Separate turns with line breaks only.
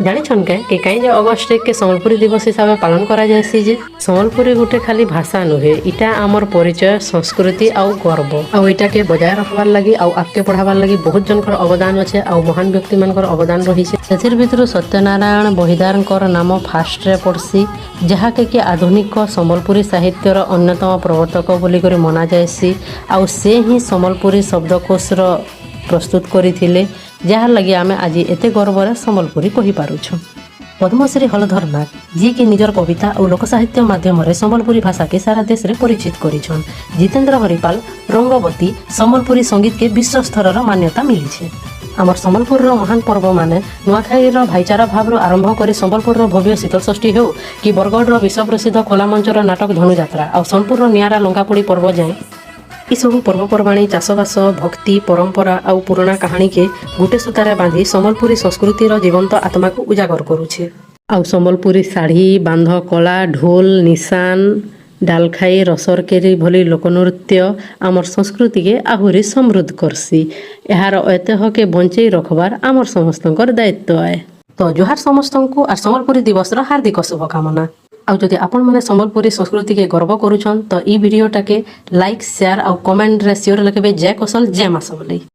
ଜାଣିଛନ୍ କେ କି କାଇଁ ଯେ ଅଗଷ୍ଟ 1କେ ସମ୍ବଲପୁରୀ ଦିବସ ହିସାବେ ପାଳନ କରାଯାଏସି ଯେ? ସମ୍ବଲପୁରୀ ଗୋଟେ ଖାଲି ଭାଷା ନୁହେଁ, ଇଟା ଆମର ପରିଚୟ, ସଂସ୍କୃତି ଆଉ ଗର୍ବ। ଆଉ ଏଇଟାକେ ବଜାୟ ରଖବାର୍ ଲାଗି ଆଉ ଆଗକେ ବଢ଼ାବାର୍ ଲାଗି ବହୁତ ଜଣଙ୍କର ଅବଦାନ ଅଛେ ଆଉ ମହାନ ବ୍ୟକ୍ତିମାନଙ୍କର ଅବଦାନ ରହିছে। ସେଥିର୍ ଭିତରୁ ସତ୍ୟନାରାୟଣ ବହିଦାରଙ୍କର ନାମ ଫାଷ୍ଟରେ ପଡ଼୍ସି, ଯାହାକେ କି ଆଧୁନିକ ସମ୍ବଲପୁରୀ ସାହିତ୍ୟର ଅନ୍ୟତମ ପ୍ରବର୍ତ୍ତକ ବୋଲିକରି ମନାଯାଏସି। ଆଉ ସେ ହିଁ ସମ୍ବଲପୁରୀ ଶବ୍ଦକୋଷର ପ୍ରସ୍ତୁତ କରିଥିଲେ, ଯାହାର ଲାଗି ଆମେ ଆଜି ଏତେ ଗର୍ବରେ ସମ୍ବଲପୁରୀ କହିପାରୁଛୁ। ପଦ୍ମଶ୍ରୀ ହଳଧର ନାଗ, ଯିଏକି ନିଜର କବିତା ଓ ଲୋକସାହିତ୍ୟ ମାଧ୍ୟମରେ ସମ୍ବଲପୁରୀ ଭାଷାକେ ସାରା ଦେଶରେ ପରିଚିତ କରିଛନ୍। ଜିତେନ୍ଦ୍ର ହରିପାଲ, ରଙ୍ଗବତୀ, ସମ୍ବଲପୁରୀ ସଙ୍ଗୀତକେ ବିଶ୍ୱ ସ୍ତରର ମାନ୍ୟତା ମିଳିছে। ଆମର ସମ୍ବଲପୁରର ମହାନ ପର୍ବ ମାନେ ନୂଆଖାଇର ଭାଇଚାରା ଭାବରୁ ଆରମ୍ଭ କରି ସମ୍ବଲପୁରର ଭବ୍ୟ ଶୀତଳଷଷ୍ଠୀ ହେଉ କି ବରଗଡ଼ର ବିଶ୍ୱ ପ୍ରସିଦ୍ଧ ଖୋଲା ମଞ୍ଚର ନାଟକ ଧନୁଯାତ୍ରା ଆଉ ସୋନପୁରର ନିଆରା ଲଙ୍କାପୋଡ଼ି ପର୍ବ ଯାଏଁ, ଏସବୁ ପର୍ବପର୍ବାଣୀ ଚାଷବାସ, ଭକ୍ତି, ପରମ୍ପରା ଆଉ ପୁରୁଣା କାହାଣୀକେ ଗୋଟେ ସୂତାରେ ବାନ୍ଧି ସମ୍ବଲପୁରୀ ସଂସ୍କୃତିର ଜୀବନ୍ତ ଆତ୍ମାକୁ ଉଜାଗର କରୁଛେ। ଆଉ ସମ୍ବଲପୁରୀ ଶାଢ଼ୀ, ବାନ୍ଧ କଳା, ଢୋଲ, ନିଶାନ, ଡାଲଖାଇ, ରସରକେରି ଭଳି ଲୋକନୃତ୍ୟ ଆମର ସଂସ୍କୃତିକେ ଆହୁରି ସମୃଦ୍ଧ କରସି। ଏହାର ଐତିହ୍ୟକେ ବଞ୍ଚେଇ ରଖବାର ଆମର ସମସ୍ତଙ୍କର ଦାୟିତ୍ୱ ଆଏ। ତ ଜୁହାର ସମସ୍ତଙ୍କୁ ଆର୍ ସମ୍ବଲପୁରୀ ଦିବସର ହାର୍ଦ୍ଦିକ ଶୁଭକାମନା। ଆଉ ଯଦି ଆପଣମାନେ ସମ୍ବଲପୁରୀ ସଂସ୍କୃତିକେ ଗର୍ବ କରୁଛନ୍, ତ ଇ ଭିଡ଼ିଓଟାକେ ଲାଇକ୍, ସେୟାର ଆଉ କମେଣ୍ଟରେ ସିଓର ଲେଖିବେ "ଜୟ କୋଶଲ, ଜୟ ମା ସମଲେଇ"।